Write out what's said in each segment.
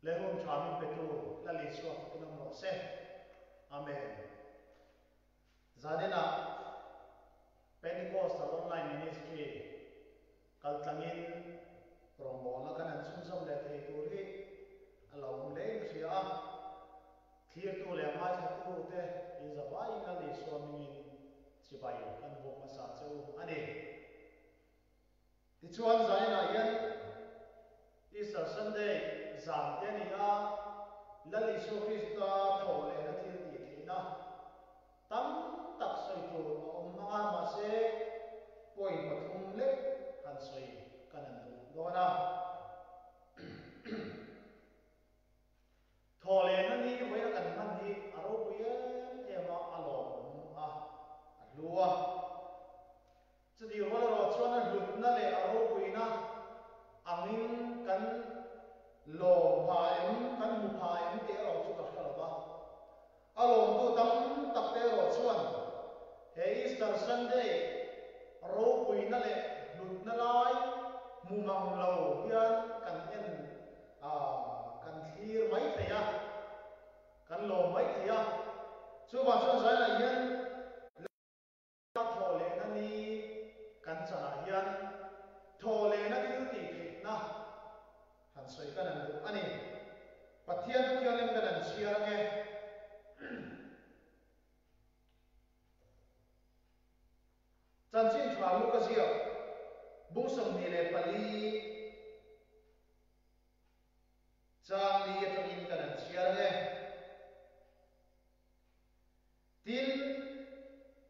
Leh hun tha min petu Lal Isua fakin awm rawh se. Amen. Zaninah Pentecostal Online Ministry kaltlangin rawngbawlna kan han chhunzawm leh thei tur hi a lo awm hlein ka hria a. Thlirtu leh ngaithlatu te inzavaiin Lal Isua hmingin chibai kan buk hmasa che u a ni. Tichuan zaninah hian Easter Sunday zan te a ni a, Lal Isua Krista thawh lehna thil tih theihna tam tak sawi tur a awm ang a, mahse point pathum lek han sawi kan han duh dawn a. Thawh lehna ni vawiina kan hman hi a ropui em em a, a lawmawm a, a hlu a. Chutih rual erawh chuan a hlutna leh a ropuina angin kan lawm pha em, kan hmu pha em tih erawh chu ka hre lo va. A lawmtu tam tak te erawh chuan he Easter Sunday ropuina leh hlutna lai hmu mang lo hian kan en a, kan thlir mai thei a, kan lawm mai thei a. Chuvang chuan Zainah hian A thawh lehna ni kan chanah hian thawh lehna thil tih theihna han sawi kan han duh a ni. Pathian chu thianghlim kan han chhiar ange. Chanchin tha Luka ziak bung 24 chang li atangin kan han chhiar ange. Tin,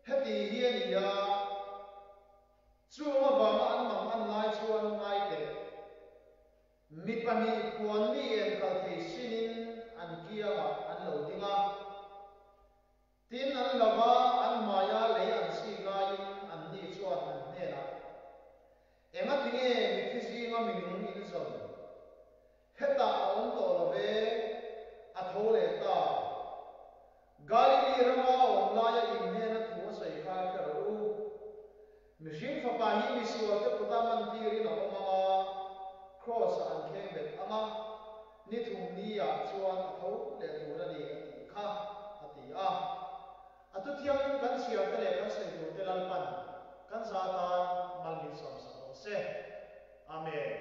heti hi a ni a, chung avanga an mang an lai chuan ngai teh. Mi pahnih puan mi em kal thei sinin an kiangah an lo ding a. Tin, an lova an hmaia lei an chik laiin anni chuan an hnenah, Engatinge mithi zinga minung in zawn? Hetah a awm tawh lo ve, a tho leh ta. Galili rama a awm laia inhnena thu a sawi kha hre rawh u. Mihring fapa hi misualte kuta mantirin a awm ang a, Kraws-ah an kheng bet ang a, ni thum ni-ah chuan a tho leh tur a ni a tih kha, a ti a. A tu thianghlim kan chhiar te leh kan sawi tur te Lalpan kan za tan mal min sawmsak rawh se. Amen.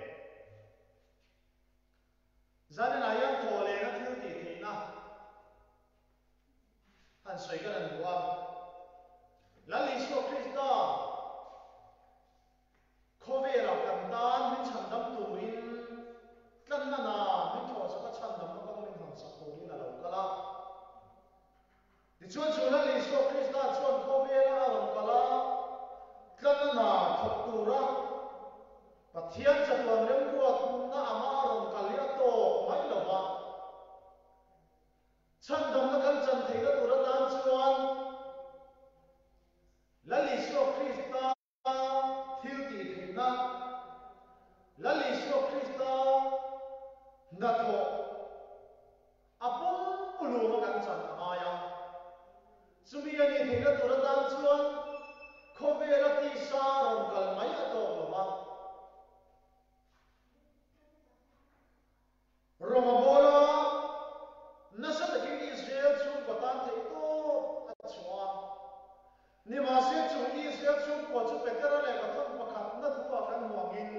Zaninah hian thawh lehna thil tih theihna han sawi kan han duh a. Lal Isua Krista khawvelah kan tan min chhandam turin tlanna nan min thawhsak a chhandamna kawng min hawnsak turin a lo kal a. Tichuan chu Lal Isua Krista chuan khawvela a rawn kal a, tlanna hna thawk tura Pathian chatuan remruatna anga a rawn kal hi a tawk mai lo va. Chhandamna kan chan theihna tur atan chuan Lal Isua Krista thil tih theihna, Lal Isua Krista hnathawh a pumpuhlum a kan chan a ngai a. Chumi a nih theihna tur atan chuan khawvela tisa rawn kal mai a tawk lo va. Roma bawla nasa takin Israel chhungkaw tan theih tawp a chhuah a. Nimahse chu Israel chhungkua chu Petera lehkha thawn pakhatna thu-ah kan hmu angin,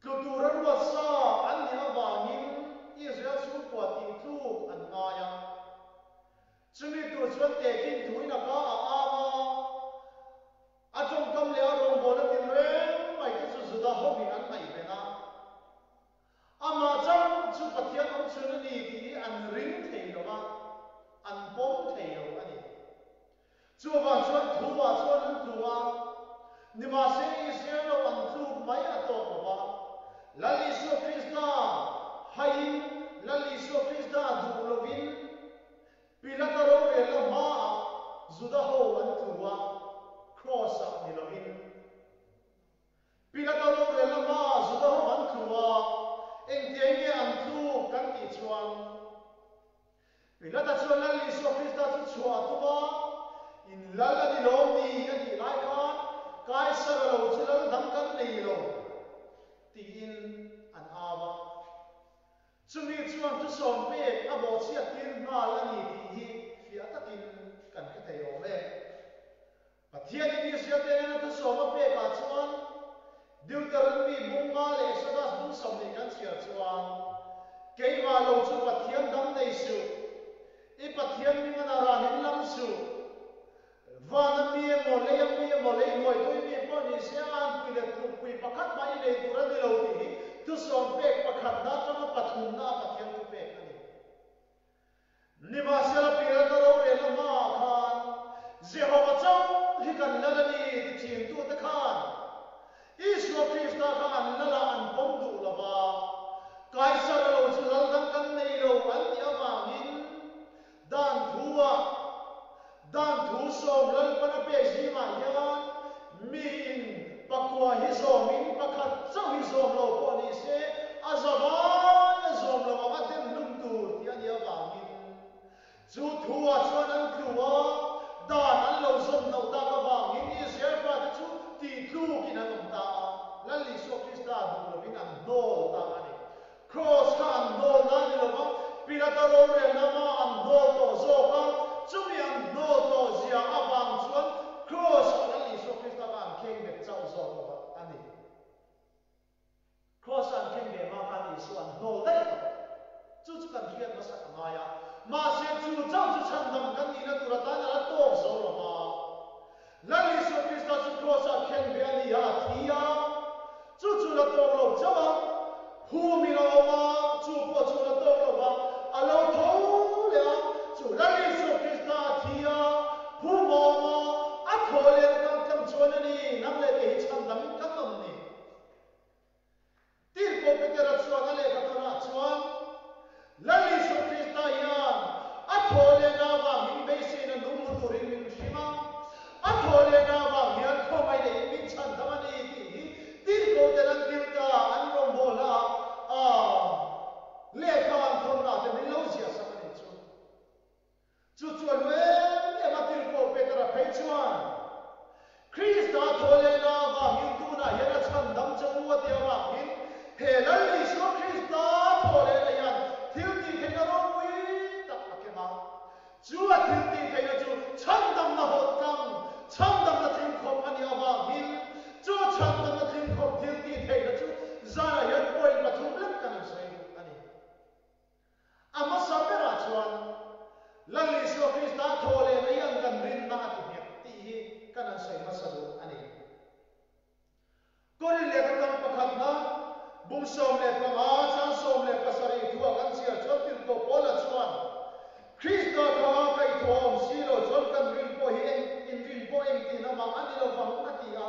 tlu tura ruat sa an nih avangin Israel chhungkua tih tluk an ngai a. Chumi tur chuan tehkhin thuin a ka a ang a. A tawngkam leh a rawngbawlna tinreng mai te chu Juda hovin an ngaihven a. Amah chauh chu Pathian awm chhun a ni tih hi an ring thei lo va, an pawm thei lo a ni. Chuvang chuan thu-ah chuan an tlu a, nimahse Israel lo an tluk mai a tawk lo va. Lal Isua Krista haiin, Lal Isua Krista duh lovin, Pilata rorelna hmaah Juda ho an tlu a, Kraws-ah ni lovin. Pilata rorelna hmaah Juda ho an tlu a, engtiang nge an tluk kan tih chuan, Pilata chuan Lal Isua Krista chu chhuah a tum a, In lal a ni lawm ni a tih lai khan, Kaisara lo chu lal dang kan nei lo, tiin an au a. Chumi chuan thusawm pek a bawhchhiat tir nghal a ni tih hi fiah takin kan hre thei awm e. Pathianin Israel-te nena thusawm a pekah chuan Deuteronomy bung nga leh Exodus bung 20 kan chhiar chuan, Keimah lo chu Pathian dang nei suh, i Pathian hming a naran in lam suh, Van a mi emaw, lei a mi emaw, lei hnuai tui mi pawh ni se, a anpui leh tlukpui pakhat mah i nei tur a ni lo tih hi thusawm pek pakhatna atanga pathumna a Pathian thu pek a ni. Nimahsela Pilata rorelna hmaah khan Jehova chauh hi kan lal a ni ti thintute khan Isua Krista kha an lalah an pawm duh lo va, Kaisara lo chu lal dang kan nei lo an tih avangin Dan thu-ah, Dan thu sawm Lalpana pek zingah hian miin pakua hi zawmin pakhat chauh hi zawm lo pawh ni se, a zavai a zawm lo ang a den hlum tur tih a nih avangin chu thu-ah chuan an tlu a, dan an lo zawm loh tak avangin Israel fate chu tihtluk-in an awm ta a, Lal Isua Krista duh lovin an hnawl ta a ni. Kraws kha an hnawl na ni lova, Pilata rorelna hma an hnawl tawh zawk a, chumi an hnawl tawh zia avang chuan Kraws ah Lal Isua Krista kha an kheng bet chauh zawk a a ni. Kraws a an kheng ve hma khan Isua an hnawl daih tawh. Chu chu kan hriat hmasak a ngai a, mahse chu chauh chu chhandam kan nihna tur atan a la tawk zo lova, Lal Isua Krista chu Kraws-ah khen ve a ni a, a thi a. Chu chu la tawk lo chauh a, phumin a awm a, chu pawh chu la tawk lo va, a lo tho leh a. Chu Lal Isua Krista a thi a, phum a awm a, a thaw leh na tang tlang chuan a ni, nang leh kei hi chhandamin kan awm ni. Tirhkoh Petera chuan a lehkha thawnah chuan, Lal Isua Krista hian a thawhlehna avangin beiseina nung hmu turin min hrim a, a thawhlehna avang hian khawngaih neiin min chhandam a ni tih hi tirhkoh ten an tirh ta, an rawngbawlna ah lehkha an thawnna te min lo ziahsak a nih chu. Chu chu a hlu em em a, Tirhkoh Petera phei chuan, Krista thawhlehna avangin tunah hian a chhandam che u a tih avangin he Lal Isua Krista thawhlehna hian thil tih theihna ropui tak a keng a. Chu a thil tih theihna chu chhandamna hawt tlang, chhandamna tling khawp a nih avangin chu chhandamna tling khawp thil tih theihna chu zanah hian point pathum lek kan han sawi duh a ni. A hmasa berah chuan, Lal Isua Krista thawhlehna hi an kan rinna a ti nghet tih hi kan han sawi hmasa duh a ni. Korin lehkha tang pakhatna, bung 15, chang 17 thuah kan chhiar chuan Tirhkoh Paula chuan, Krista kha kaihthawm si lo chuan kan rin pawh hi eng inrin pawh engtin amah a ni lovang a ti a.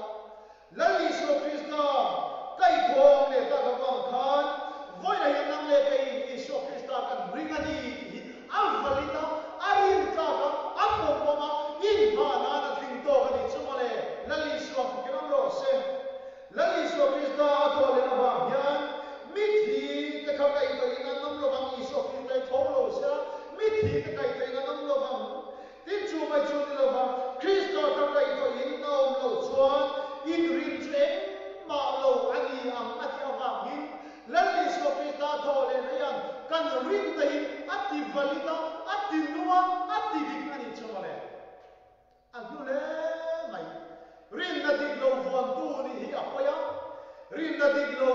Lal Isua Krista kaihthawm leh tak avang khan vawilah hian nang leh keiin Isua Krista kan ring a ni tih hi a valit a, a rin tlak a, a pawm awm a, inhmah nan a tling tawk a nih chu mawle. Lal Isua kha keng rawh se. Lal Isua Krista a thawh leh avang hian mithi te kha kaihthawhin an awm lovang, Isua Krista hi tho lo se a, mithi te kaihthawhin an awm lovang. Tin chu mai chu ni lova, Krista kha kaihthawhin a awm loh chuan inrin chu engmah lo a ni ang a tih avangin Lal Isua Krista thawh leh na hian kan rinna hi a ti valid a, a ti nung a, a ti dik a nih chu mawle. A hlu hle mai. Rinna dik lo vuantu nih hi a pawi a, rinna dik lo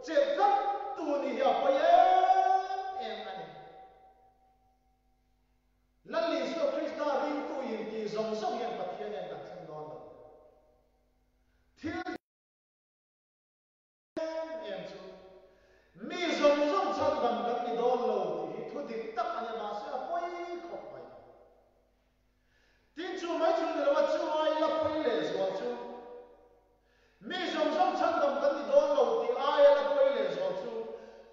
chelh tlattu nih hi a pawi em em a ni. Lal Isua Krista ringtu in tih zawng zawng hian Pathian hian kan thleng dawn lo. Thil em em chu mi zawng zawng chhandam kan ni dawn lo tih hi thu dik tak a ni mahse a pawi khawp mai. Tin chu mai chu ni lo a chu ai la pawi leh zual chu Mi zawng zawng chhandam kan ni dawn lo tih aia la pawi leh zual chu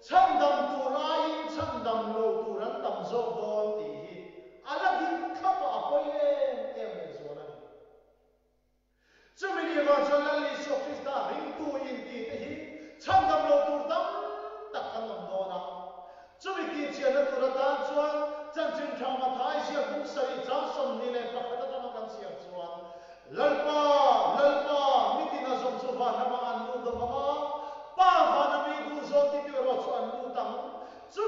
chhandam tur aiin chhandam lo tur an tam zawk dawn tih hi a la dik thlap a, a pawi em em leh zual a ni. Chumi ni vang chuan Lal Isua Krista ringtu inti te hi chhandam lo tur tam tak kan awm dawn a. Chumi tihchianna tur atan chuan chanchin tha Mathai ziak bung sarih chang 21 atanga kan chhiar chuan, Lalpa, Lalpa, mitin a zawng chu van ramah an lut lo vang a, Pa vana mi duh zawn ti tu erawh chu an lut ang. Chu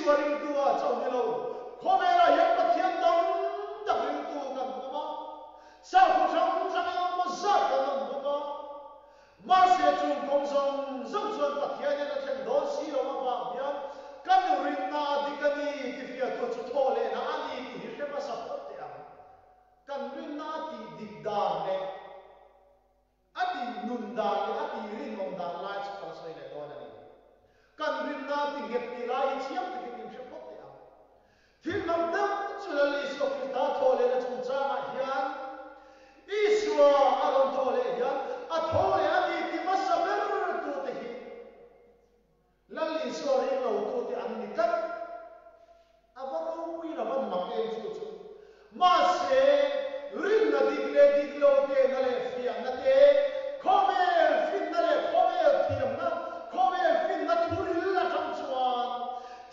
Isua ringtu ah chauh ni lo, khawvelah hian Pathian tam tak ringtu kan awm a, sakhaw hrang hrang eng emaw zat kan awm bawk a. Mahse chung kawng zawng zawng chuan Pathian hian a thlen dawn si lo avang hian kan rinna a dik a ni ti fiahtu chu thawh lehna a ni tih hi hre hmasa phawt teh ang. Kan rinna a tih dik dan leh a tih nun dan leh a tih rinawm dan lai chu ka la sawi leh dawn a ni. Kan rinna a ti nghet ti lai hi chiang takin in hre phawt teh ang. Thil mak deuh chu Lal Isua Krista thawh lehna chungchangah hian Isua a rawn thawh leh hian a tho leh a ni ti hmasa ber tute hi Lal Isua ring lo tute an ni tlat. A va ropui la van mak em chu chu. Mahse, rinna dik leh dik lo tehna leh fiahna te, khawvel finna leh khawvel thiamna, khawvel finna thuril atang chuan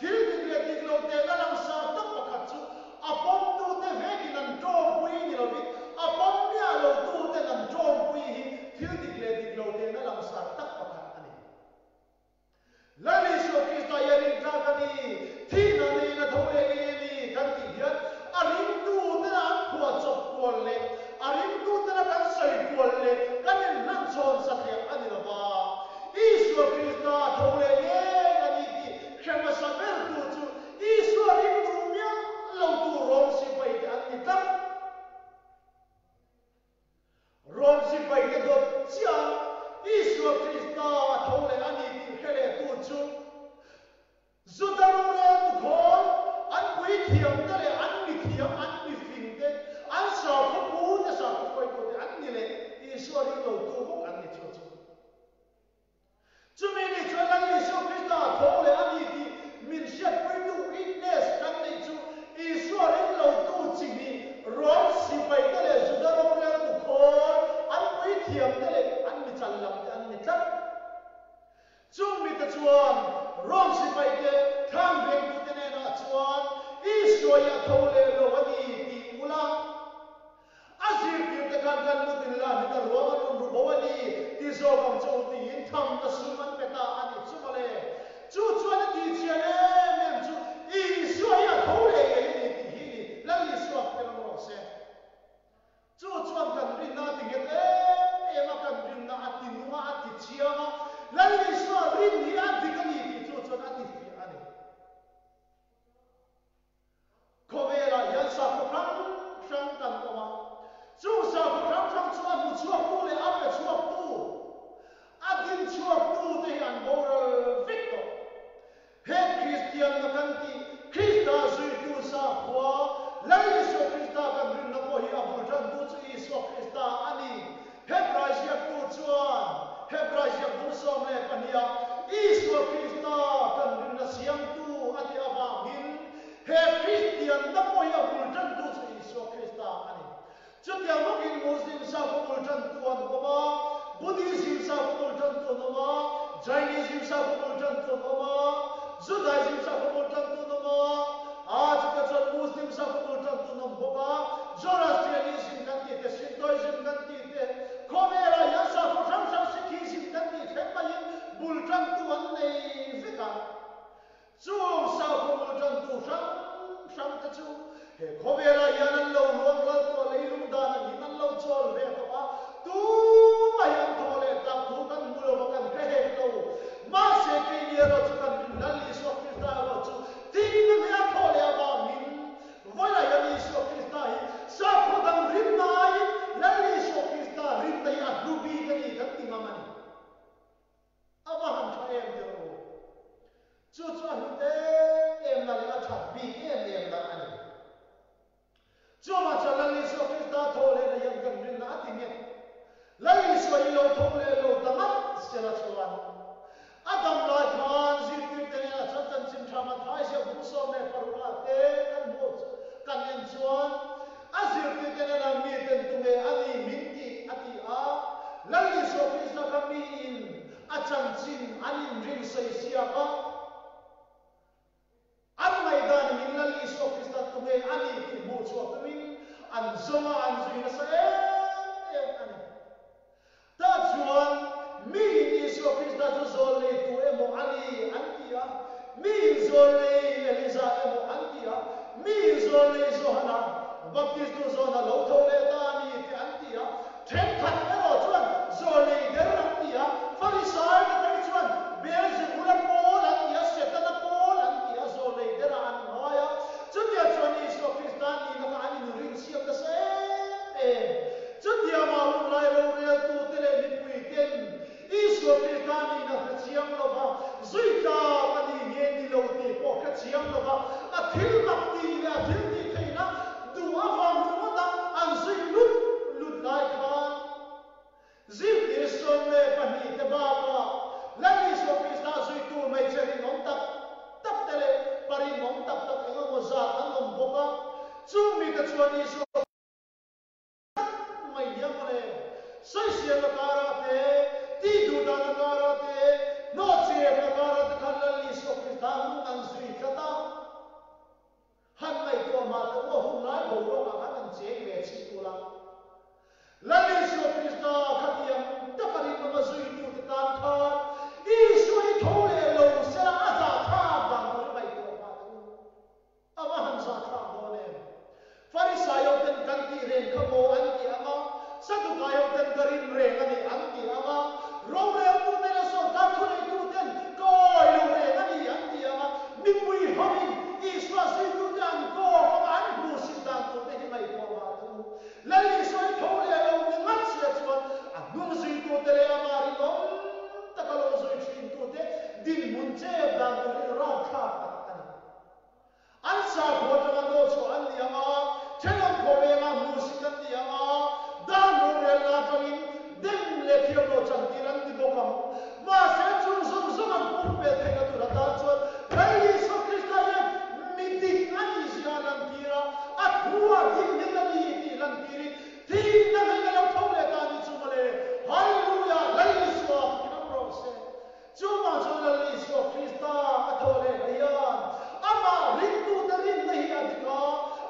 thil dik leh dik lo tehna langsar tak pakhat chu a pawmtute vekin an tawmpui ni lovin a pawm miah lotuten an tawmpui hi thil dik leh dik lo tehna langsar tak pakhat a ni. Lal Isua Krista hi a rintlak a ni, thihna neiin a tho leh ngei a ni kan tih hian a ringtutena an phuah chawp kual leh a ringtutena kan sawi kual leh kan inhlanchhawn satliah a ni lo va. Isua Krista a tho leh ngei a ni tih hre hmasa bertu chu Isua ringtu miah lotu Rom sipaite an ni tlat. Rom sipaite dawt chiah Isua Krista a tho leh a ni tih hre lehtu chu Juda roreltu khawn an puithiamte leh an mithiam, an mifingte, an sakhaw pute, sakhaw hruaitute an ni leh Isua ringlotu bawk an ni chu chu. Chumi ni chuan Lal Isua Krista a tho leh a ni tih min hriatpuitu witness kan neih chu Isua ringlotu chi hnih Rom sipaite leh Juda roreltu khawl an puithiamte leh an michal lamte an ni tlat. Chung mite chuan Rom sipaite thlan vengtute hnenah chuan Isua hi a tho leh lo a ni tih ula, A zirtirte khan kan mutin lamin a ruang an rawn ru bo a ni ti zawk ang che u tiin thamna sum an pe ta a nih chu mawle. Chu chuan a tih chian em em chu Isua hi a tho leh ngei a ni tih hi ni Lal Isua te ram rawh se. Chu chuan kan rinna a ti nghet em em a, kan rinna a ti nung a, a ti chiang a, Lal Isua rin hi a dik a ni tih chu chuan a ti fiah a ni. Khawvelah hian sakhaw hrang hrang kan awm a, chung sakhaw hrang hrang chu a hmu chhuaktu leh a pe chhuaktu, a din chhuaktu te hi an boral vek tawh. He Kristianna kan tih Krista zuitu sakhua Lal Isua Krista kan rinna pawh hi a bul tantu chu Isua Krista a ni. Hebrai ziaktu chuan Hebrai ziak bung 12 ah Isua Krista kan rinna siamtu a tih avangin he Kristianna pawh hi a bul tantu chu Isua Krista a ni. Chutiang bawkin Muslim sakhaw bul tantu an awm a, Buddhism sakhaw bul tantu an awm a, Jainism sakhaw bul tantu an awm a, Judaism sakhaw bul tantu an awm a, a chutah chuan Muslim sakhaw bul tantu an awm bawk a, Zoroastrianism kan tih te, Shintoism kan tih te, khawvelah hian sakhaw hrang hrang Sikhism kan tih thleng maiin bul tantu an nei vek a. Chung sakhaw bul tantu hrang hrang te chu he khawvelah hian an lo ruang ral tawh leilung dan angin an lo chawl ve tawh a, tumah hi an thawh leh tak thu kan hmu lo va kan hre hek lo. Mahse keini erawh chu kan rin Lal Isua Krista erawh chu thihna hle a thawh leh avangin Vawilah hian Isua Krista hi sakhaw dang rinna aiin Lal Isua Krista rinna hi a hlu bik a ni kan ti ngam a ni. A va han tha em tir u. Chu chu a hlut em em na leh a that bik em em na a ni. Chuvang chuan Lal Isua Krista thaw lehna hian kan rinna a ti nghet. Lal Isua hi lo tho leh lo ta ngat sela chuan a dam lai khan zirtirte hnenah chuan chanchin tha Matthai ziak bung 16 ah te kan hmuh kan en chuan a zirtirte hnenah miten tunge a ni min tih a ti a, Lal Isua Krista kha miin a chanchin an inrin sawi siak a. An ngaihdan in Lal Isua Krista tunge a ni tih hmuh chhuah tumin an zawng a, an zui nasa em em a ni. Tah chuan miin Isua Krista chu zawl nei tu emaw a ni an ti a, miin zawl nei Elisa. Baptistu Johna lo tho leh ta a ni tih an ti a. Thenkhat erawh chuan Zawlei der an ti a, Farisai te phei chuan Beelzebula pawl an ti a, Setana pawl an ti a, Zawlei derah an ngai a. Chutiang chuan Isua Krista nihna kha an inrinsiam nasa em em. Chutianga hun lai roreltute leh mipuiten Isua Krista nihna hre chiang lova, zui tlak a ni nge ni lo tih pawh hre chiang lova, a thil mak tih leh a thil tih theihna duh avang ringawta an zui lut lut lai khan zirtir 12 te bakah Lal Isua Krista zuitu hmeichhe rinawm tak tak te leh pa rinawm tak tak eng emaw zat an awm bawk a, chung mite chuan Isua Tlat mai nia mawle. Sawisel na karah te, tih duh dan na karah te, hnawhchep na karah te khan Lal Isua Krista hnung an zui tlat a. Han ngaihtuah mah teh u a hun lai boruak ah khan an cheng ve chih tur a. Lal Isua Krista khatiang taka rinawm a zuitu te tan khan Isua hi tho leh lo sela a zahthlak dan tur hi ngaihtuah mah teh u. A va han zahthlak dawn em? Farisai-ho ten kan tih reng kha maw an ti ang a, Sadukai-ho ten ka rin reng a ni an ti ang a, roreltute leh sawrkar thuneituten ka awi lo reng a ni an ti ang a, mipui hovin Isua zuitute an kawp ang a, an hmuhsit dan turte hi ngaihtuah mah teh u. Lal Isua i tho leh lo ni ngat sia chuan a hnung zuitute leh amah rinawm taka lo zui thintute dinhmun chep dan turin rapthlak tak a ni. An sakhua atanga naw chhuah an ni ang a, thenawm khawvenga hmuhsit an ni ang a, dan rorelna atangin dem leh thiam lo chantir an ni bawk ang. Mahse, chung zawng zawng an pumpelh theihna tur atan chuan Lal Isua Krista hian mi dik a nih zia a lantir a, a thu ah dik nghet a ni tih lantirin thihna ngei a lo tho leh ta a ni chu mawle. Hallelujah! Lal Isua fakin awm rawh se. Chuvang chuan Lal Isua Krista a thawh leh na hian amah ringtute rinna hi a dik a,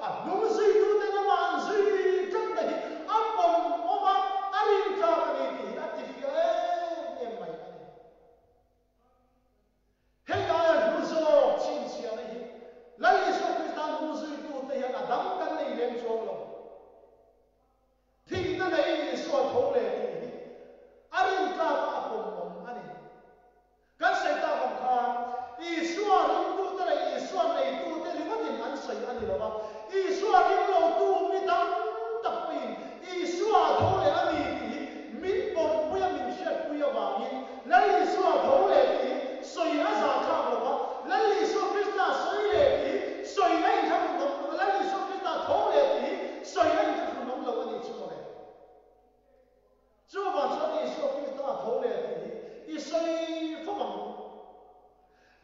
a hnung zuituten amah an zui tlatna hi a pawm awm a, a rin tlak a ni tih hi a tifiah em em mai a ni. Hei aia hlu zawk chhinchhiahna hi Lal Isua Krista hnung zuitute hian a dang kan nei lem chuang lo. Thihna nei Isua tho leh tih hi a rintlak a a pawmawm a ni. Kan sawi tak ang khan Isua ringtute leh Isua neitute ringawtin an sawi a ni lo va, Isua ringlotu mi tam tak pawhin Isua a tho leh a ni tih hi min pawmpui a min hriatpui avangin Lal Isua a tho leh tih hi sawi a zahthlak lo va, Lal Isua Krista a sawi leh tih hi sawi a inthlahrunawm, Lal Isua Krista a tho leh tih hi sawi a inthlahrunawm lo a nih chu mawle. Chuvang chuan Isua Krista a tho leh tih hi i sawi fo ang u.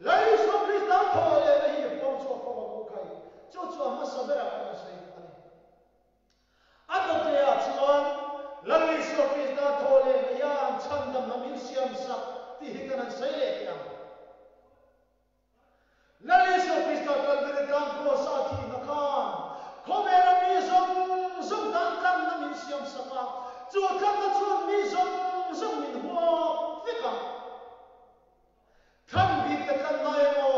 Lal Isua Krista tho lehna hi i puang chhuak fo ang u khai. Chu chu a hmasa berah kan han sawi duh a ni. A dawtleah chuan Lal Isua Krista tho lehna hian chhandamna min siamsak tih hi kan han sawi leh teh ang. Lal Isua Krista Kalvari tlang Kraws-a a thihna khan khawvela mi zawng zawng tan tlanna min siamsak a, chu tlanna chuan mi zawng zawng min huap vek a. Thlan bik te tlanna emaw,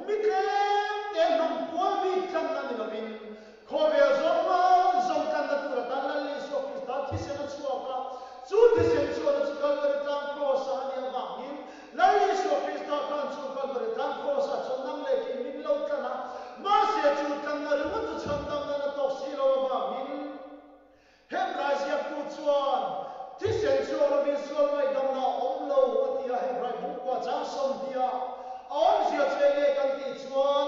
mi tlem te hnam pual bik tlanna ni lovin, khawvel zawng zawng tlanna tur atan Lal Isua Krista thisen a chhuak a, chu thisen chhuahna chu Kalvari tlang Kraws-ah a nih avangin Lal Isua Krista khan chu Kalvari tlang Kraws-ah chuan nang leh kei min lo tlan a, mahse chu tlanna ringawt chu chhandam nan a tawk si lo avangin Hebrai ziaktu chuan thisen chhuak lovin sual ngaihdamna a awm lo a ti a, Hebrai bungkua chang 20 a awmzia chu enge kan tih chuan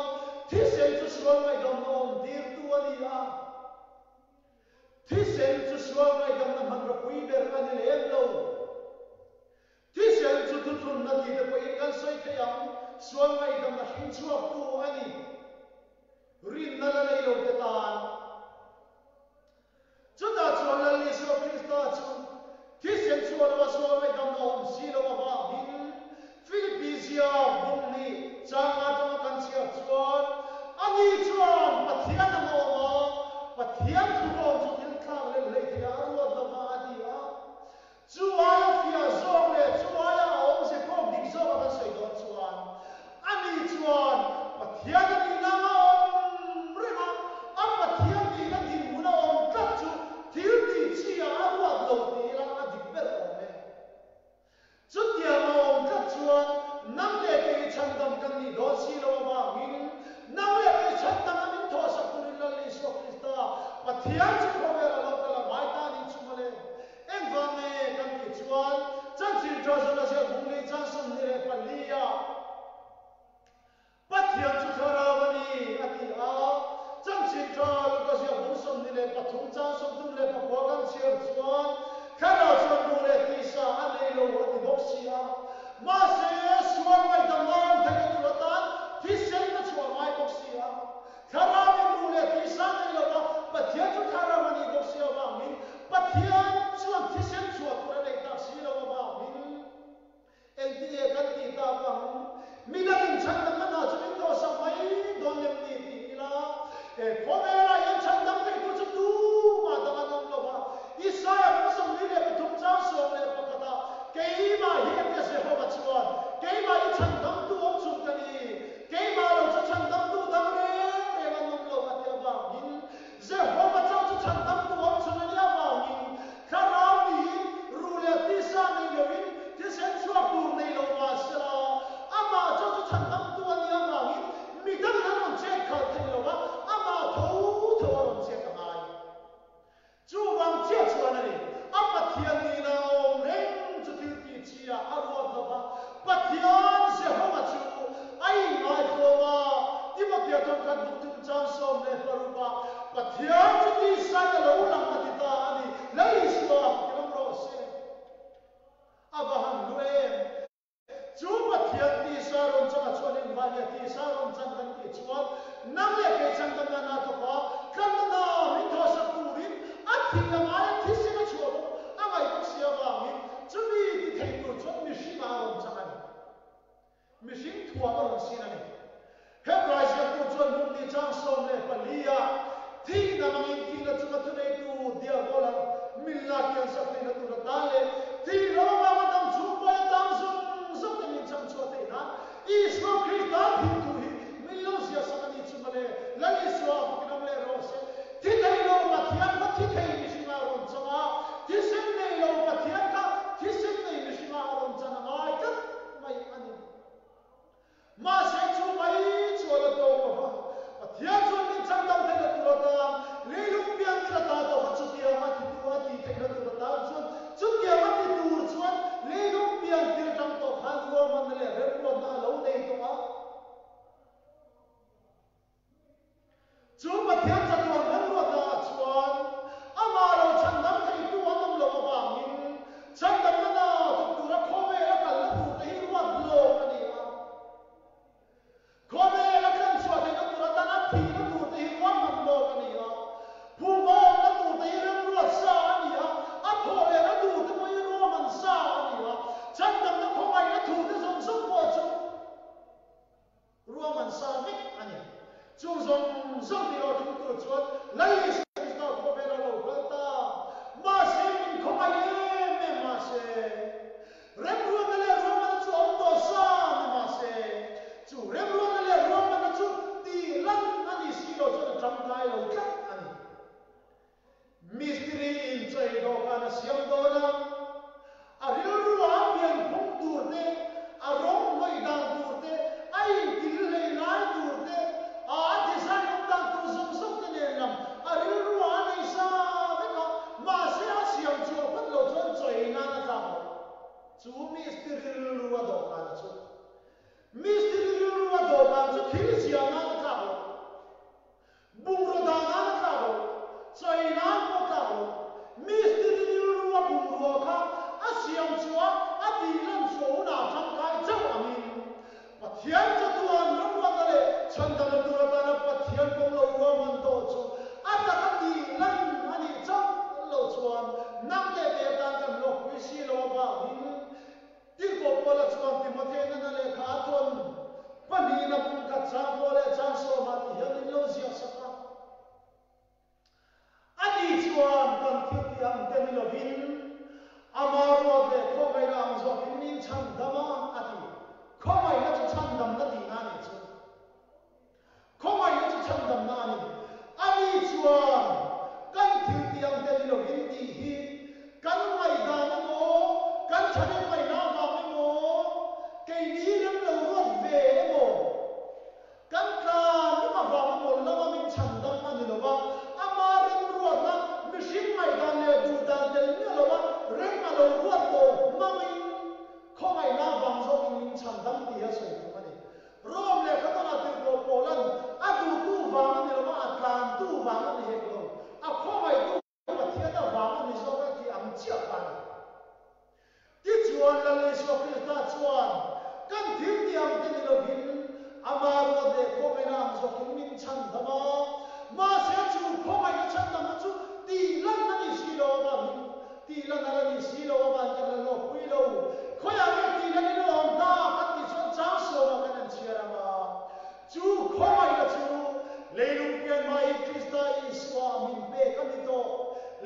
thisen chu sual ngaihdamna awm tirtu a ni a, thisen chu sual ngaihdamna hmanraw pui ber a ni lem lo. Thisen chu thuthlunna tih te pawhin kan sawi thei ang, sual ngaihdamna hring chhuaktu a ni. Rinna la nei lo te tan. Chutah chuan Lal Isua Krista chu thisen chhuah loa sual ngaihdamna awm si lo avangin Philippi ziak bung nih chang atanga kan chhiar chuan ani chuan Pathian ang a awm a, Pathian thurawn chu thil thlak leh hleithei ah a ruat lova a ti a. Chu aia fiah zawk leh chu aia a awmze phawk dik zawka kan sawi dawn chuan, ani chuan Pathian. Pathian chu khawvel a lo kal a ngai ta nih chu mawle. Engvang nge kan tih chuan chanchin tha zawna ziak bung leh chan 24 ah Pathian chu thlarau a ni a ti a, chanchin tha Luka ziak bung 23 chan 39 kan chhiar chuan thlarau chuan ruh leh tisa a nei lo a ti bawk si a. Mahse, sual ngaihdamna awm theihna tur atan thisen a chhuah ngai bawk si a. Thlarau in ruh leh tisa nei lo va, Pathian chu thlarau a nih bawk si avangin Pathian chuan thisen chhuah tur a neih tak si lo avangin engtinge kan tih tak ang? Midangin chhandamna hna chu min thawhsak mai dawn lem ni ti ila, he khawvelah hian chhandam theitu chu tumah dang an awm lo va. Isaia bung 43 chang 11 ah, Keimah hi tia Jehova chuan, Keimah hi chhandamtu awm chhun ka ni, Keimah lo chu chhandamtu dang reng reng an awm lo a ti avangin, Jehova chauh chu chhandamtu awm chhun a nih avangin, thlarau niin ruh leh tisa nei loin thisen chhuak tur nei lo mah sela, amah chauh chu chhandamtu a nih avangin midangin an rawn chet khalh thei lo va, amah tho tho a rawn chet a ngai. Chuvang chiah chuan a ni, a Pathian nihna a awm reng chu thil tih chi ah a ruat lo va, Pathian Jehova chu a inngaihtlawm a, Timothea thawnkhat bung thum chang 16 ah Pathian chu tisain a lo lang a ti ta a ni, Lal Isua fakin awm rawh se. A va han hlu em! Chu Pathian tisa rawn changa chuan engvah nge tisa rawn chan kan tih chuan nang leh kei chhandamna na thawk a, tlanna na min thawhsak turin a thih a ngai a, thisen a chhuah bawk a ngaih bawk si avangin chumi ti thei tur chuan mihringah a rawn chang a ni. Mihring thuam a rawn sin a ni. Hebrai ziaktu chuan lungni chang 14 ah thihna hmangin thihna chunga thuneitu Diabola milla kiansak theihna tur atan leh thih lo avanga dam chhungkawi atang zawng zawng te min chang chhuah theih nan Isua Krista thih thu hi min lo ziahsak a ni chu mawle. Lal Isua fakin awm leh rawh se. Thi thei lo Pathian kha thi thei mihringah a rawn chang a, thisen nei lo Pathian kha thisen nei mihringah a rawn chan a ngai tlat mai a ni. Mahse chu mai chu a la tawk lo va, Pathian chuan min chhandam theihna tur atan, leilung pian min ata tawh kha chutiang a titu a tih theihna tur atan chuan chutiang a ti.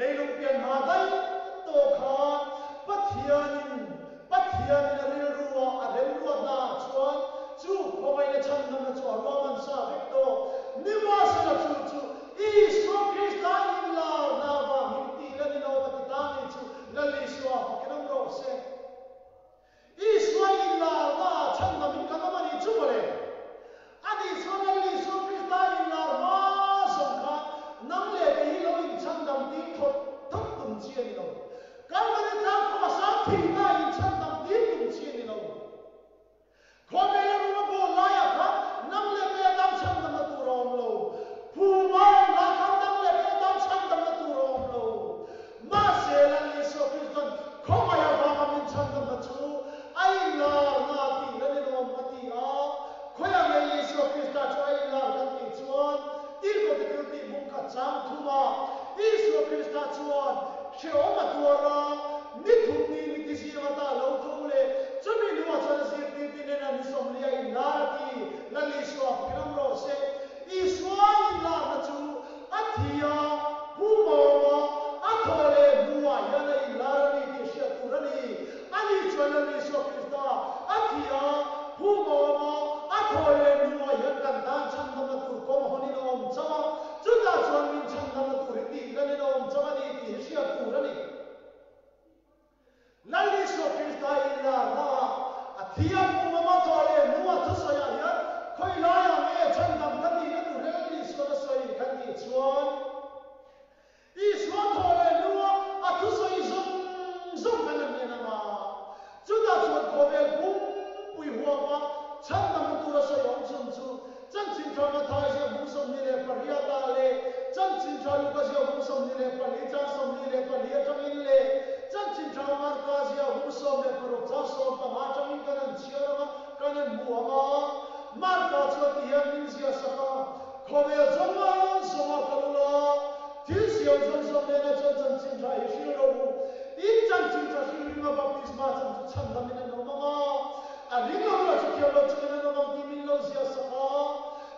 Leilung pian hma daih tawh khan Pathianin Pathianin a rilru a a remruatna ah chuan chu khawngaihna chhandamna chu a ruahman sa vek tawh. Nimahsela chu chu Isua Krista inlarna avangin tih la ni lo a ti ta ni chu Lal Isua fakin awm rawh se. Isua inlarna ah chhandamin kan awm a nih chu mawle. Ani chuan Lal Isua Krista inlar hma zawng khan nang leh kei hi lo inchhandam tir thawt thawt tum chi a ni lo. Kalvari tlang cross-a thihna inchhandam tir tum chi a ni lo. Khawvela rum a bawl laiah khan nang leh kei atan chhandamna tur a awm lo. Phuma awm lai khan nang leh kei atan chhandamna tur a awm lo. Mahse, Lal Isua Krista'n khawngaih avanga min chhandamna chu a inlarna a tih lan in awm a ti a. Khawiah nge Isua Krista chu a inlar kan tih chuan Tirhkohte thil tih bung khat chang thum a, Isua Krista chuan hrehawm a tuar a, ni thum ni mi ti zing ata lo tho leh chumi hnuah chuan a zirtirte nena ni sawmli a inlar a ti. Lal Isua fakin awm rawh se. Isua inlarna chu a thi a, phum a awm a, a thaw leh hnuah hian a inlar a ni tih hriat tur a ni. Ani chuan Lal Isua Krista a thi a, phum a awm a, a thaw leh hnuah hian kan tan chhandamna tur kawng hawnin a awm chauh a, chutah chuan min chhandamna tur hi tih lanin a awm chauh a ni tih hi hriat tur a ni. Lal Isua Krista inlarna ah a thi a pum a thaw leh hnuah thusawiah hian khawi laiah nge chhandam kan nihna tur hi Lal Isuan a sawi kan tih chuan Isua thaw leh hnuah a thusawi zawng zawng kan han en ang a, chutah chuan khawvel pumpui huapa chhandamna tur a sawi awm chhun chu Chanchin Tha Mathai ziah bung 28 ah leh Chanchin Tha Luka ziah bung 24 chang 24 atangin leh Chanchin Tha Marka ziah bung 16 chang 15 atangin kan han chhiar ang a, kan han hmu ang a. Marka chuan ti hian min ziah sak a, Khawvel zawng zawnga kal ula, thil siam zawng zawng nena chuan Chanchin Tha hi hril rawh u. In Chanchin Tha hril ringa baptisma chang chu chhandamin an awm ang a. A ring lo lah chu thiam lo chungin an awm ang tih min lo ziah sak a.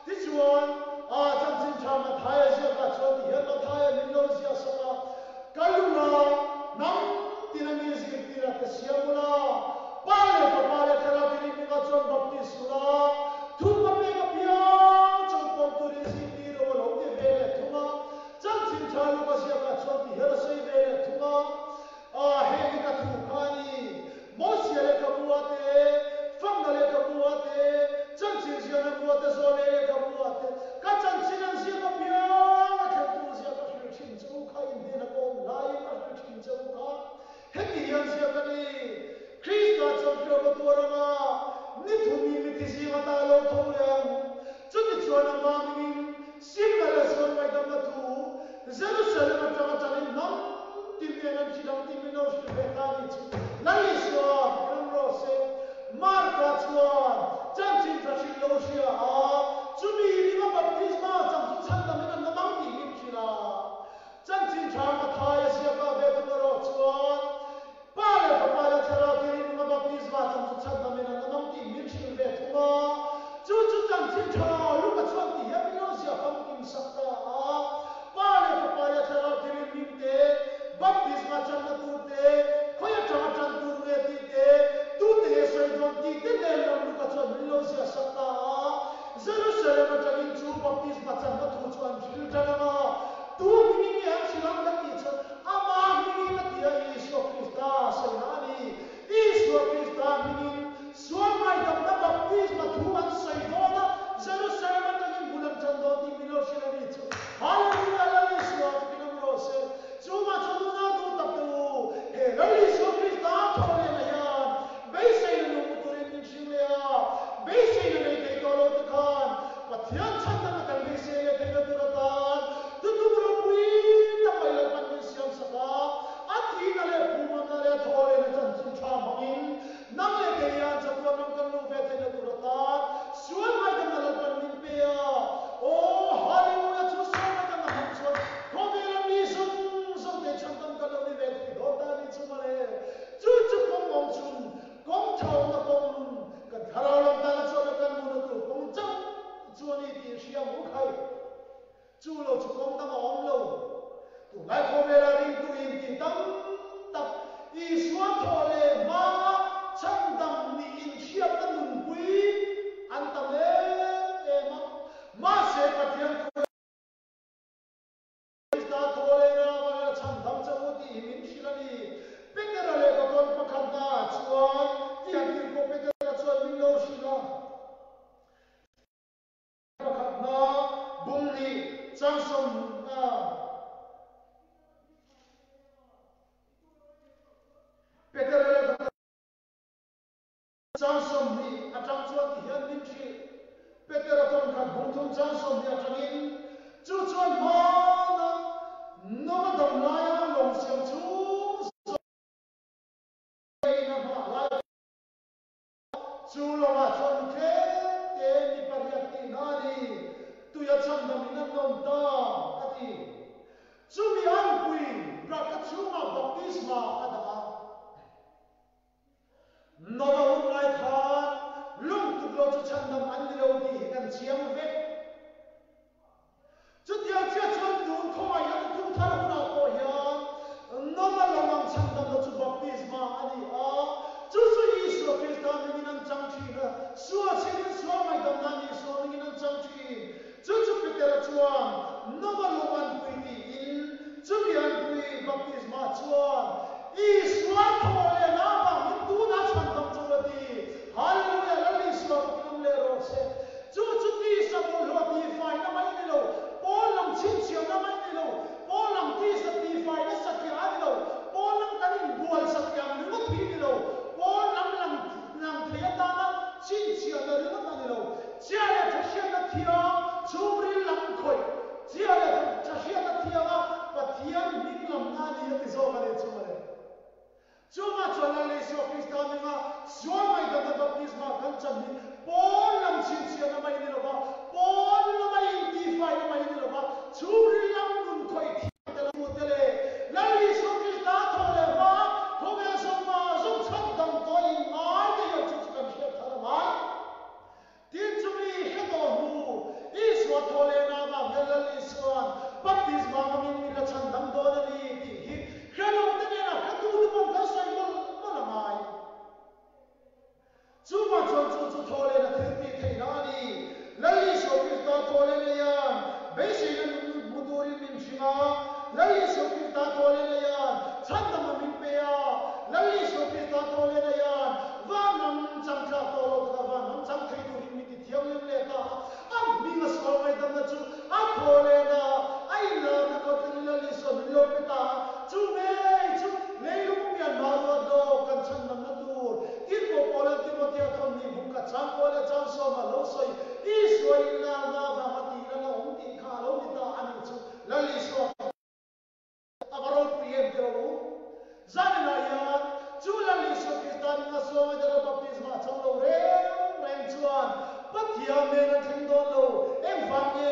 Tichuan, a chanchin tha Mathaia ziakah chuan ti hian Mathaia min lo ziah sak a, Kal ula, hnam tina mi zirtir a te siam ula, Pa leh Fapa leh Thlarau Thianghlim hmingah chuan baptis ula, thu ka pek apiang chu pawm turin zirtir rawh a lo ti ve leh thung a. Chanchin tha Luka ziakah chuan ti hian a sawi ve leh thung a. A, heng hi ka thu kha a ni. Mosia lehkhabu-ah te, Famna lehkhabu-ah te, Chanchin ziahna bu-ah te, Zawlei lehkhabu-ah te, ka chanchin an ziak apiang a thlen tur zia ka hrilh thin che u kha, in hnena ka awm laiin ka hrilh thin che u kha. Heti hian ziak a ni, Krista chuan hriawm a tuar ang a, ni thumi mithi zing ata a lo tho leh ang. Chutichuan amah mingin simna leh sual ngaihdamna thu Jerusalem atanga tanin hnam tin nen an hrilh ang tih min lo hrilh ve ta a nih chu. Lal Isua fakin awm rawh se. Marka chuan chanchin tha hrilh lo hria a, chumi ringa baptisma chang chu chhandamin an awm ang tih min hrilh a. Chanchin tha Mathaia ziaka ve thung erawh chuan Pa leh Fapa leh Thlarau Thianghlim hmanga baptisma chang chu chhandamin an awm ang tih min hrilh ve thung a. Chu chu chanchin tha Luka chuan ti hian min lo ziah famkim sak ta a. Pa leh Fapa leh Thlarau Thianghlim hming te, baptisma channa tur te, khawi atanga tan tur nge tih te, tute nge sawi dawn tih te nen lam Luka chuan min lo ziah sak ta a. Jerusalem atangin chu baptisma channa thu chu an hril tan ang a. Tu hmingin nge an hrilh ang kan tih chuan Amah hmingin a ti a, Isua Krista sawina a ni. Isua Krista hmingin sual ngaihdamna baptisma thu an sawi dawn a, Jerusalem atangin bul an tan dawn tih min lo hrilh a ni chu. Hallelujah! Lal Isua fakin awm rawh se. Chungah chuan unau duh tak te u, he Lal Isua Krista thawhlianah hian beiseina nung turin min hring leh a, beiseina nei thei tawh lo te khan Pathian chhandamna kan beisei leh theihna tur atan Tutum ropui tak mai Lalpan min siam sak a, a thihna leh phumamna leh a thaw lehna chanchin tha hmangin nang leh kei hian chatuan ram kan luh ve theihna tur atan sual ngaidamna Lalpan min pe a. Aw Hallelujah chu sual ngaidamna hmang chuan khawvela mi zawng zawng te chhandam kan lo ni ve thei dawn ta a ni chu mawle. Chu chu kawng awm chhun, kawng tha awmna kawng nun, kan thlarau lam tana chuan kan nuna tur kawng chauh chu a ni tih hria ang u khai. Chu lo chu kawng dang a awm lo. Tunlai khawvela ringtu inti tam tak Isua thawh leh hmaa chhandam nih inhriatna nunpui an tam em em a. Mahse Pathian thu Krista thawh leh na avangin a chhandam che u tih hi min hrilh a ni. Petera lehkha tawn pakhatnaah chuan tiang tirhkoh Petera chuan min lo hrilh a. Pakhatna bung nih changsawm a. Petera lehkha tawn. Chang 20 atang chuan ti hian min hrilh. Petera thawnkhat bung thum chang 20 atangin, Chu chuan hmana Nova dam laia lawng siam chhung zawngin a nghah lai kha chu lawngah chuan mi tlem te mi pariat tihna a ni, tuia chhandam in an awm ta, a ti. Chumi anpui Braka chhungah baptisma a dah a. Nova hun lai khan lungtuk lo chu chhandam an ni lo tih hi kan chiang vek. Chutiang chiah chuan tun khawngaihna thuthlung thar hunah pawh hian Nova lawng ang chhandam lo chu baptisma a ni a, chu chu Isua Krista mingin an chang thin a, sual chhimin sual ngaihdam nan Isua mingin an chang thin. Chu chu Petera chuan Nova lawng an pui tiin chumi an pui baptisma chuan Isua thawh leh na avangin tunah chhandam chu a ti. Hallelujah Lal Isua fakin awm leh rawh se. Chu chu tisa bawlhhlawh tihfaina mai ni lo, pawn lam chhinchhiahna mai ni lo, pawn lam tisa tihfaina satliah a ni lo, pawn lam kan inbual satliah ang ringawt hi ni lo, pawn lam lang lang thei atana chhinchhiahna ringawt a ni lo. Chia leh tha hriatna thiang chhungril lam khawih, chia leh tha hriatna thianga Pathian hming lamna a ni a ti zawk a ni chu mawle. Chungah chuan Lal Isua Krista hminga sual ngaihdamna baptisma kan chan hi pawn lam chhinchhiahna mai ni lova, pawn lama intihfaina mai ni lova, chhungril lam nun khawih thiam te lam te leh Lal Isua Krista thawh leh hma khawvel zawng zawng chhandam tawh a inngai te hian chu chu kan hriat thar a ngai. Tin, chumi hre tawh hnu, Isua thaw leh na avang hian Lal Isua'n baptisma hmangin min la chhandam dawn a ni tih hi hre lo te nena hretute pawn kan sawi mawlh mawlh a ngai. Chuvang chuan chu chu thaw lehna thil tih theihna a ni. Lal Isua Krista thaw lehna hian beiseina nun hmu turin min hring a, Lal Isua Krista thaw lehna hian chhandamna min pe a, Lal Isua Krista thaw lehna hian Vanram changtlak tawh lo taka vanram chang thei turin min ti thianghlim leh ta a, a hming a sual ngaihdamna chu a thaw lehna a inlarna kawt thlengin Lal Isua min lo pe ta a, chu ngei chu leilung pian hma ruat lawk kan chhandamna tur Tirhkoh Paulan Timothea thawmhnih bung khat chang kual leh chang sawma lo sawi Isua inlarna avanga tihna la awm tih kha a lo ni ta a nih chu Lal Isua A va ropui em tih rawh u. Zaninah hian chu Lal Isua Krista hminga suangai dara baptisma a chang lo reng reng chuan Pathian nen an thleng dawn lo. Engvang nge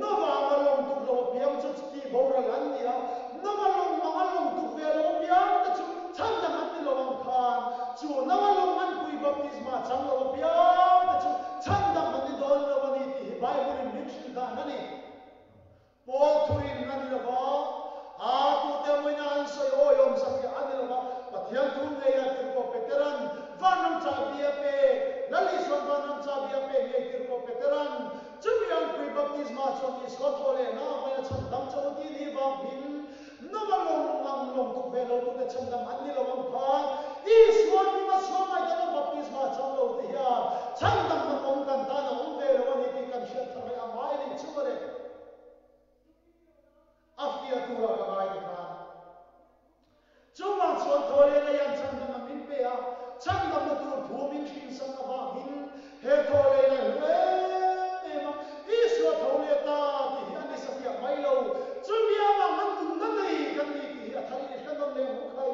Nova anga lawng tuk lo apiang chu chuti boral an ni a, Nova lawng anga lawng tuk ve lo apiang te chu chhandam an ni lo ang khan chu Nova lawng an pui baptisma a chang lo apiang te chu chhandam an ni dawn lo a ni tih hi Bible in min hrilh dan a ni. Paul thurin a ni lo va, a tute mawina an sawi awihawm satliah a ni lo va, Pathian thu ngeia Tirhkoh Petera'n vanram chahbi a pek, Lal Isua'n vanram chahbi a pek ngei Tirhkoh Petera'n chumi anpui baptisma chuan Isua thaw leh na avangin a chhandam che u tih ni vangin Nova lawng ang lawng tuk ve lo tute chhandam an ni lo ang khan Isua hminga sual ngaihdana baptisma chang lo te hian chhandamna kawng kan tan a awm ve lo a ni tih kan hriat thar leh a ngai a nih chu mawle. A fiah turah ka ngai ti khan. Chuvang chuan Thawhlehna hian chhandamna min pe a, chhandamna tur thu min hrinsak avangin he Thawhlehna hi hlu em em a, Isua tho leh ta tih hi a ni satliah mai lo, chumi avang an nunna nei kan ni tih hi a tharin i hre nawn leh ang u khai.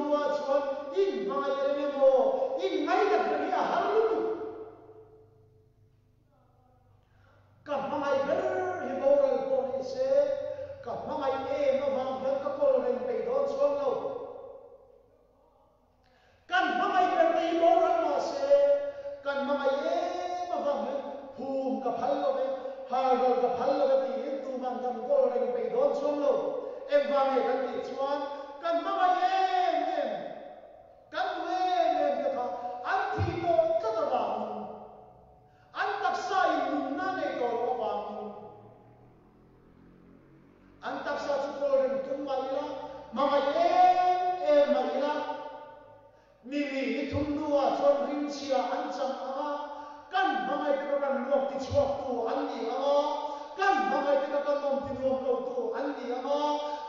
hnuah chuan inhmangaih reng emaw, inngainat reng hi a har lutuk. Ka hmangaih ber hi boral pawh ni se, ka hmangaih em avang hian ka kawl reng peih dawn chuang lo. Kan hmangaih ber te hi boral mah se, kan hmangaih em avang hian phum ka phal lo ve, halral ka phal lo ve tiin tuman kan kawl reng peih dawn chuang lo. Engvang nge kan tih chuan kan hmangaih em em, kan duh em em te kha an thih tawh tlat avangin, An taksa in nunna nei tawh loh avangin an taksa chu kawl reng tum mah ila, hmangaih em em mah ila, mi li ni thum hnuah chuan ringchhia an chang ang a, kan hmangaih te kha kan luak tichhuaktu an ni ang a, kan hmangaih te kha kan awm tinuam lotu an ni ang a,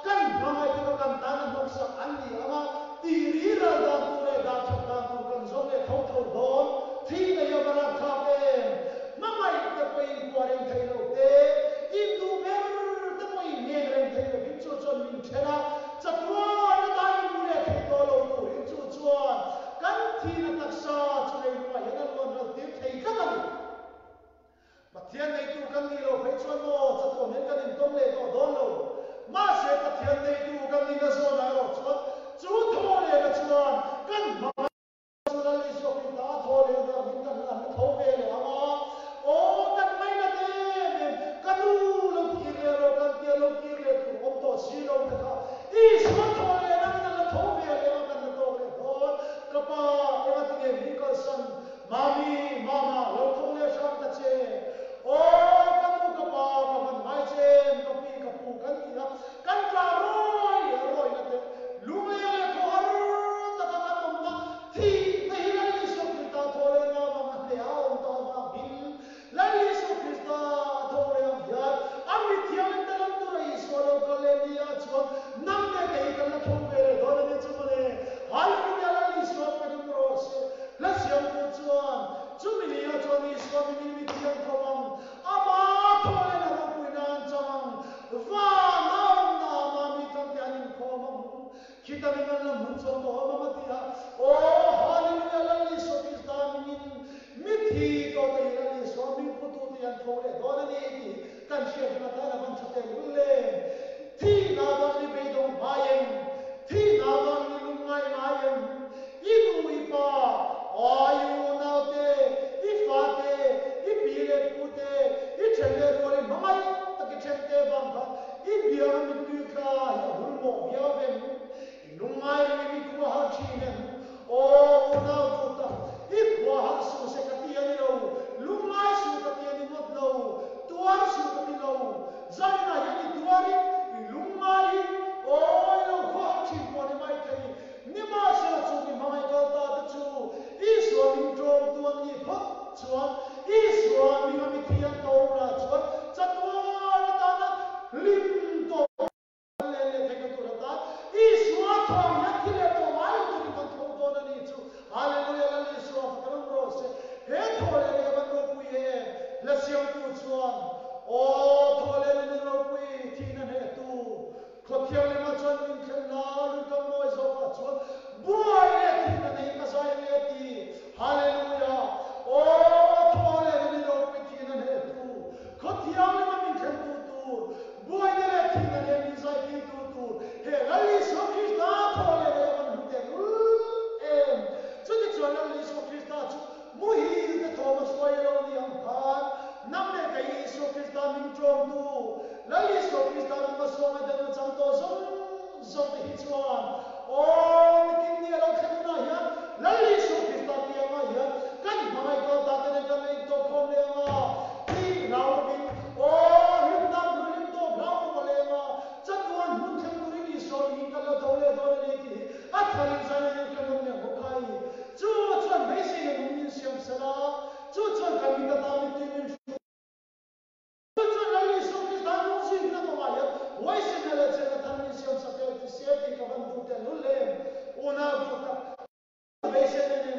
kan hmangaih te kha kan tan a hnawksak an ni ang a, Tih ri ral dan tur leh dah that dan tur kan zawng leh tho tho dawn. Thihna hi a va rapthlak em? Hmangaih te pawhin kuah reng thei lo te, induh ber te pawhin ngheng reng thei lovin chu chuan min then a, chatuan atan inmu leh thei tawh lo turin chu chuan kan thihna taksa chu leilungah hian a luan ral tir thei tlat a ni. Pathian neitu kan nih loh phei chuan maw chatuan hian kan intawng leh tawh dawn lo. Mahse Pathian neitu kan nihna zawnah erawh chuan chu thaw lehna chuan kan hmangaih chu Lal Isua Krista a thaw leh avangin kan an la tho ve leh ang a. Aw kan ngainat em em, ka nu lo kir leh rawh kan tia lo kir leh tur awm tawh si lo te kha Isua thaw leh nangin an la tho ve leh ang a kan la tawk leh dawn. Ka pa engatinge min kalsan Mami, Mama, lo tho leh hram ta che. Aw, ka nu ka pa, ka van ngai che em, ka pi ka pu kan ti a, kan tla rawi rawi na te, lungleng leh khawhar taka kan awmna thih te hi Lal Isua Krista thaw leh na avang a hneh a awm tawh avangin Lal Isua Krista a tho leh ang hian a mithianglim te lam tura Isua lo kal leh ni ah chuan nang leh kei hi kan la tho ve leh dawn a ni chu mawle. Hallelujah Lal Isua pakin rawh se. Hla siamtu chuan chumi ni ah chuan Isua mingin mithiang tho ang, ama thaw leh na ropuina an chang ang, van a awmna ah mahni tlangte an inkhawm ang. Khita ming an la hmun chuan ka awm ang a ti a, Aw Hallelujah Lal Isua Krista mingin mithi tawh te hi Lal Isua ming putute hi an tho leh dawn a ni tih kan hriat reng atan a van tha tel lul em? Thihna vang i beidawng ngai em? Thihna vang i lungngai ngai em? I nu i pa, aw i unau te, i fa te, i pi leh pu te, i then leh rual i hmangaih tak i then te vang khan i bianga mittui tla hi a hul mawh viau vem? I lungngai rengin i khua har thin em? Aw unau duh tak, i khua har suh se ka ti a ni lo, lungngai suh ka ti a ni ngawt lo, tuar suh ka ti lo. Zaninah hian i tuarin, i lungngaiin, aw i lo khua har thin pawh ni mai thei. Nimahsela chu mi hmangaih kal ta te chu Isua min tlawmtu an nih phawt chuan Isua minga mithi an tho hunah chuan chatuan atana hlim tawp an leh leh theihna tur atan Isua thawm hian thi leh tawh ngai lo turin kan tho dawn a ni chu. Hallelujah Lal Isua fak ram rawh se. He thaw leh leh van ropui em? Hla siamtu chuan Aw thaw leh leh ni ropui thihna hnehtu Khaw thianghlimah chuan min thlen la, lui kam mawi zawkah chuan buai leh thihna nei ka zai nge ti. Hallelujah! Aw, thaw leh ni ropui thihna hnehtu, khaw thianghlimah min thlentu tur, buaina leh thihna nen min zai tirtu tur, he Lal Isua Krista thaw leh nei a van hlu teh lul em! Chutichuan Lal Isua Krista chu Muhil te thawm a hruai a lo ni ang khan, nang leh kei Isua Krista min tlawmtu, Lal Isua Krista min hmasawng a dang chang tawh zawng zawng te hi chuan, aw nikin ni a lo thlen hunah hian Lal Isua Krista kiangah hian kan hmangaih kal ta te nen kan la intawh khawm leh ang a, thih hlau lovin, aw hlim tam hlu hlim tawp hlau lo a leng a, chatuan hmun thleng turin Isua mingin kan la tho leh dawn a ni tih hi a tharin zan in in hre nawm leh ngawt khai. Chu chuan beiseina nung min siam sela, chu chuan kan mit ata mittui min hruai. Chu chuan Lal Isua Krista nung zingna kawngah hian huaisenna leh chenna thar min siam sak e ti se tih ka van duh tel lul em. Unau duh tak, beiseina nen.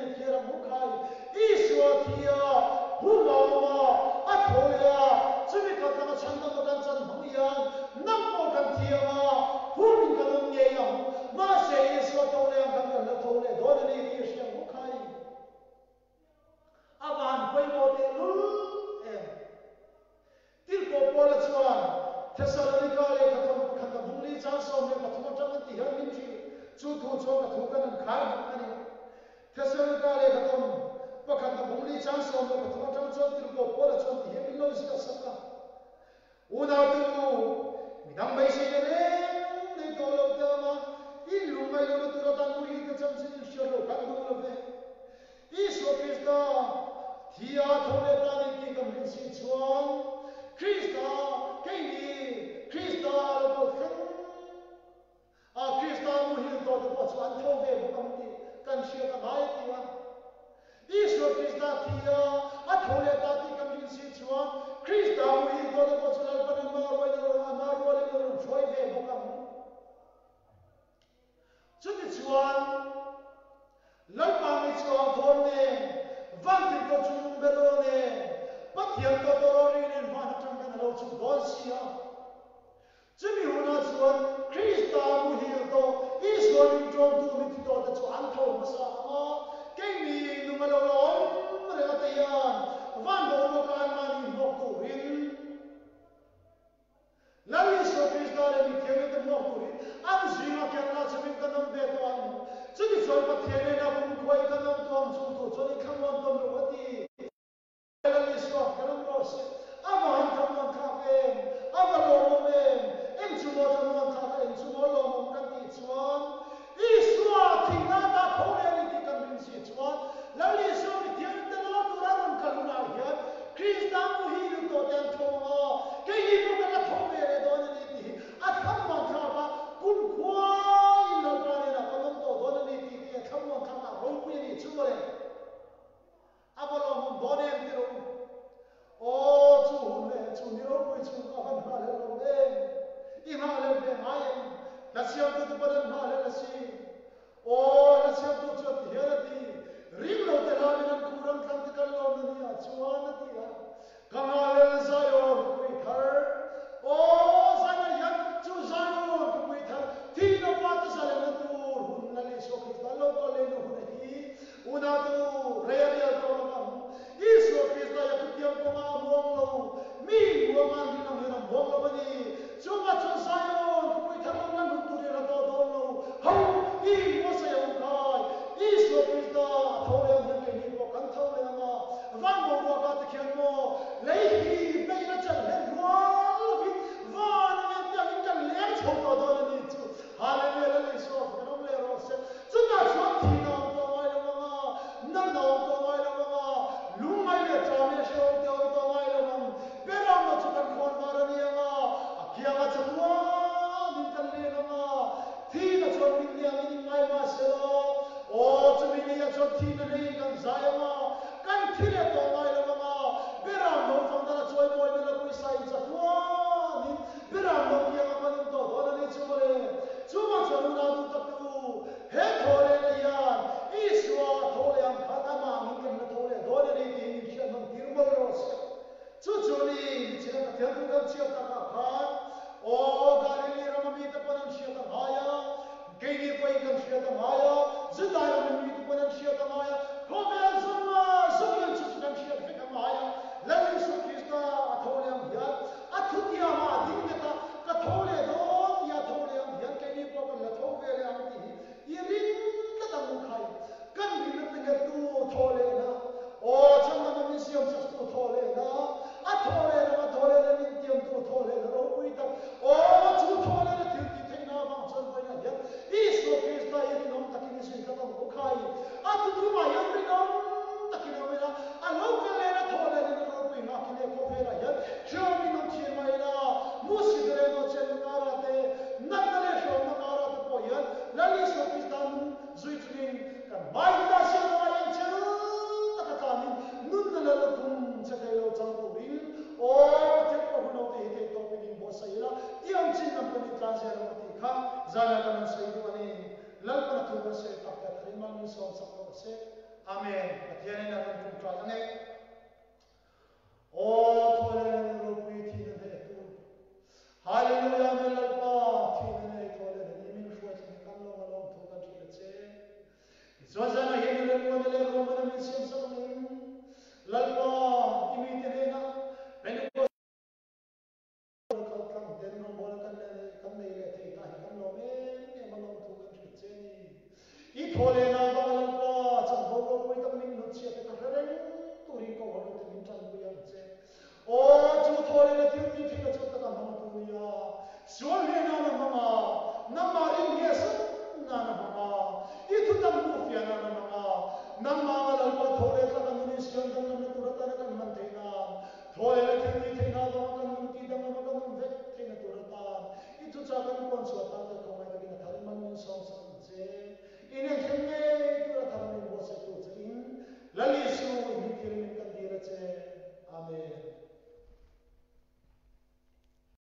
Thessalonika lehkhathawn pakhat a bung li chang 13 atang an ti hian min hrilh. Chu thu chuan ka thu kan han khai vek a ni. Thessalonika lehkhathawn pakhat a bung li chang 13 atang chuan Tirhkoh Paula chuan ti hian min lo ziah sak a. Unaute u, midang beiseina reng nei tawh lo te anga in lungngaih lohna tur atan muhil te chanchin in hriat loh kan duh lo ve. Isua Krista thi a tho leh ta ni tih kan rin si chuan Krista keini Krista a lo kal thleng a, Krista muhil tawh te pawh chu an tho ve bawk ang tih kan hriat a ngai ti a. Isua Krista thi a, a tho leh ta tih kan rin si chuan Krista muhil tawh te pawh chu Lalpan ama rualin a rawn hruai ve bawk ang. Chutichuan, Lalpa mi chu au thawn nen, Vantirhkoh chu nung ber aw nen, Pathian tawtawr aw ri nen van atang hian a lo chhuk dawn si a. Chumi hunah chuan Krista muhil tawh, Isua ring ṭawngtu mithi tawhte chu an tho hmasa ang a, keini nung a lo la awm reng ate hian van boruaka anmahni hmuak turin, Lal Isua Krista leh mithianghlimte hmuak turin an zingah khian la chhawmin kan awm ve tawh ang. Chutichuan Pathian nena kumkhuain kan awm tawh ang chung tur chuan i thlamuan tawn rawh a ti. Lal Isua kan awm rawh se. A va han thlamuan thlak em? A va lawmawm em? Eng chu maw thlamuan thlak a, eng chu maw lawmawm kan tih chuan Isua thihna ata tho leh a ni tih kan rin si chuan Lal Isua mithianghlimte lawr tura rawn kal hunah hian Krista muhil tawh te an tho ang a, keini pawh kan la tho ve leh dawn a ni tih hi a thlamuan thlak a, kumkhuaiin Lalpa hnenah kan awm tawh dawn a ni tih te a thlamuan thlak a, ropui a nih chu mawle. A va lawmawm dawn em ti rawh u. Aw chu hun leh chu ni ropui chu a van nghahhlelh lo em. I nghahhlelh ve ngai em? Hla siamtu te pawn an nghahhlelh a si. Aw hla siamtu chuan ti hian a ti, Ring lo te hlamin an khuh ram tlang te kan lawmna ni ah chuan a ti a. Ka nghahhlelh Zion khawpui thar. Aw Zion hian chu Zion khawpui thar thihna fate zalenna tur hun Lal Isua Krista lo kal lehna hun a hi unau rei a rial tawh lo vang. Isua Krista hi a thutiam kawnga a muang lo, mi muang an rin ang hian a muang lo a ni. Chuvah chuan Zion khawpui thar lo lan hun tur hi a la tawh dawn lo. Ho, i Muasai a ukai, Isua Krista a tho leh ang hian keini pawh kan tho leh ang a. Van boruaka te khian maw lei hi hmeiin a chelh hlen rual lovin van a ngen te angin kan leng chho tawh dawn a ni chu. Hallelujah Lal Isua kan awm leh rawh se. Chutah chuan thihna awm tawh ngai lo ang a, natna awm tawh ngai lo ang a, lungngai leh ṭame hrehawm te awm tawh ngai lo ang. Beramna chu kan khawn var a ni ang a, a kianga chatuanin kan leng ang a, thihna chuan min ni angin in ngai mah se la, aw chumi ni ah chuan thihna neiin kan zai ang a, kan thi leh tawh ngai lo ang a, beram no fang dala chawimawina la pawisa in chatuanin beram no kianga kan awm tawh dawn a ni chu mawle. Chuvang chuan unau duh tak te u, he thaw lehna hian Isua a tho leh ang khan amah angin kan la tho leh dawn a ni tiin min hriat hman tir mawlh rawh se. Chu chu ni, michina Pathian thu kan chhiat takah khan, aw, Galili rama mite pawn an hriat a ngai a, keini pawhin kan hriat a ngai a, Judai rama mite pawn an hriat a ngai a, khawvel zawng zawng hian chu chu kan hriat vek a ngai a. Lal Isua Krista a tho leh ang hian, a thutiama a ding nghet a, ka tho leh dawn tia a tho leh ang hian keini pawh kan la tho ve leh ang tih hi i ring tlat ang u khai. Kan rinna te nghettu thaw lehna, aw chhandama min siam saktu thaw lehna, a thaw lehna a thaw lehna min tiamtu thaw lehna ropui tak, aw chu thaw lehna thil tih theihna avang chuan vawiinah hian Isua Krista hi rinawm takin i zui tlat ang u khai. A thuthumah hian rinawm takin a awm ila, a lo kal lehna thaw lehna na ropui nghakin he khawvelah hian hreawmin awm thin mai ila, Musi leh Nawhchian karah te, natna leh hreawmna karah te pawh hian Lal Isua Krista nung Zui chungin kan hmai ta siam anga eng chel taka tlanin nunna la lukhum che thei lo chang turin aw Pathian pawh hun ho te hi theih tawpin in buatsaih ila tiang chin lam pawn in tlan zel ang a tih kha zana kan rawn sawi duh a ni. Lalpan a thu kan sawi tak te a tharin mal min sawm sak rawh se. Amen. Pathianin a rawn ṭawngṭai ang e. Aw thawhleh ni ropui thihna hnehtu Hallelujah Amen Lalpa thihna nei thawhleh ni min hruai thleng kan lawm a lawm thu kan hrilh a che. Tichuan zanah hian i remruana leh ruahmana min siam sak angin Lalpa i mite hnenah Pentecost lo kal tlang ten. tholena avanga Lalpa chanvo ropui tak min hnutchhiah te kha hre reng turin Kohhranhote min tanpui ang che. Aw, chu tholena thil tih theihna chu taka hmang tu nia. Sual hle nan a hmang a, nangmah rin nge sat nan a hmang a, i thutak hmuh fiah nan a hmang a, nangmah anga Lalpa tholeh tlaka nun insiam danglamna tur atana kan hman theih nan tholena thil tih theihna.